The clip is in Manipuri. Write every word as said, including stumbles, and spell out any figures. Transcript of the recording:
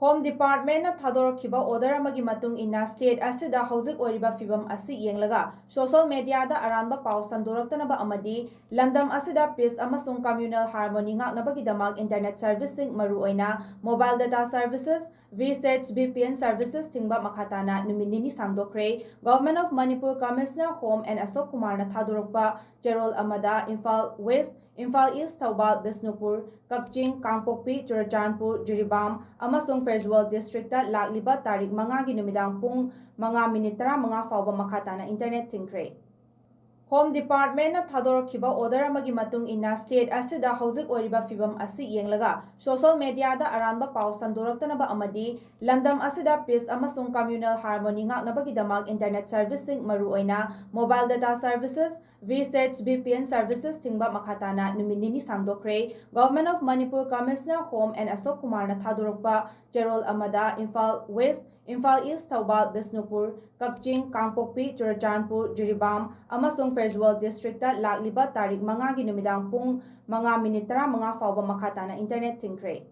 Home Department ꯅ ꯊꯥꯗꯣꯔꯛꯈꯤꯕ order ꯑꯃꯒꯤ ꯃꯇꯨꯡ ꯏꯟꯅ, state ꯑꯁꯤꯗ ꯍꯧꯖꯤꯛ ꯑꯣꯏꯔꯤꯕ ꯐꯤꯕꯝ ꯑꯁꯤ ꯌꯦꯡꯂꯒ, social media ꯗ ꯑꯔꯥꯟꯕ ꯄꯥꯎ ꯁꯟꯗꯣꯔꯛꯇꯅꯕ ꯑꯃꯗꯤ ꯂꯝꯗꯝ ꯑꯁꯤꯗ peace ꯑꯃꯁꯨꯡ communal harmony ꯉꯥꯛꯅꯕꯒꯤꯗꯃꯛ internet service ꯁꯤꯡ, ꯃꯔꯨꯑꯣꯏꯅ mobile data services, VSAT, VPN services ꯊꯤꯡꯕ ꯃꯈꯥ ꯇꯥꯅ ꯅꯨꯃꯤꯠ ꯅꯤꯅꯤ ꯁꯥꯡꯗꯣꯛꯈ꯭ꯔꯦ꯫ Government of Manipur Commissioner Home N Ashok Kumar ꯅ ꯊꯥꯗꯣꯔꯛꯄ ꯆꯦꯔꯣꯜ ꯑꯃꯗ, ꯏꯝꯐꯥꯜ West, ꯏꯝꯐꯥꯜ East, ꯊꯧꯕꯥꯜ, ꯕꯤꯁꯅꯨꯄꯨꯔ, ꯀꯛꯆꯤꯡ, ꯀꯥꯡꯄꯣꯛꯄꯤ, ꯆꯨꯔꯆꯥꯟꯄꯨꯔ, ꯖꯤꯔꯤꯕꯥꯝ ꯑꯃꯁꯨꯡ ꯐꯦꯔꯖꯋꯥꯜ district ꯇ ꯂꯥꯛꯂꯤꯕ ꯇꯥꯔꯤꯛ ꯃꯉꯥꯒꯤ ꯅꯨꯃꯤꯗꯥꯡ ꯄꯨꯡ ꯃꯉꯥ minute ꯇꯔꯥꯃꯉꯥ ꯐꯥꯎꯕ ꯃꯈꯥ ꯇꯥꯅ internet ꯊꯤꯡꯈ꯭ꯔꯦ꯫ Home Department ꯅ ꯊꯥꯗꯣꯔꯛꯈꯤꯕ order ꯑꯃꯒꯤ ꯃꯇꯨꯡ ꯏꯟꯅ, state ꯑꯁꯤꯗ ꯍꯧꯖꯤꯛ ꯑꯣꯏꯔꯤꯕ ꯐꯤꯕꯝ ꯑꯁꯤ ꯌꯦꯡꯂꯒ, social media ꯗ ꯑꯔꯥꯟꯕ ꯄꯥꯎ ꯁꯟꯗꯣꯔꯛꯇꯅꯕ ꯑꯃꯗꯤ ꯂꯝꯗꯝ ꯑꯁꯤꯗ peace ꯑꯃꯁꯨꯡ communal harmony ꯉꯥꯛꯅꯕꯒꯤꯗꯃꯛ internet service ꯁꯤꯡ, ꯃꯔꯨꯑꯣꯏꯅ mobile data services, VSAT, VPN services ꯊꯤꯡꯕ ꯃꯈꯥ ꯇꯥꯅ ꯅꯨꯃꯤꯠ ꯅꯤꯅꯤ ꯁꯥꯡꯗꯣꯛꯈ꯭ꯔꯦ꯫ Government of Manipur Commissioner Home N Ashok Kumar ꯅ ꯊꯥꯗꯣꯔꯛꯄ ꯆꯦꯔꯣꯜ ꯑꯃꯗ, ꯏꯝꯐꯥꯜ West, ꯏꯝꯐꯥꯜ East, ꯊꯧꯕꯥꯜ, ꯕꯤꯁꯅꯨꯄꯨꯔ, ꯀꯛꯆꯤꯡ, ꯀꯥꯡꯄꯣꯛꯄꯤ, ꯆꯨꯔꯆꯥꯟꯄꯨꯔ, ꯖꯤꯔꯤꯕꯥꯝ ꯑꯃꯁꯨꯡ ꯐꯦꯔꯖꯋꯥꯜ district ꯇ ꯂꯥꯛꯂꯤꯕ ꯇꯥꯔꯤꯛ ꯃꯉꯥꯒꯤ ꯅꯨꯃꯤꯗꯥꯡ ꯄꯨꯡ ꯃꯉꯥ minute ꯇꯔꯥꯃꯉꯥ ꯐꯥꯎꯕ ꯃꯈꯥ ꯇꯥꯅ internet ꯊꯤꯡꯈ꯭ꯔꯦ꯫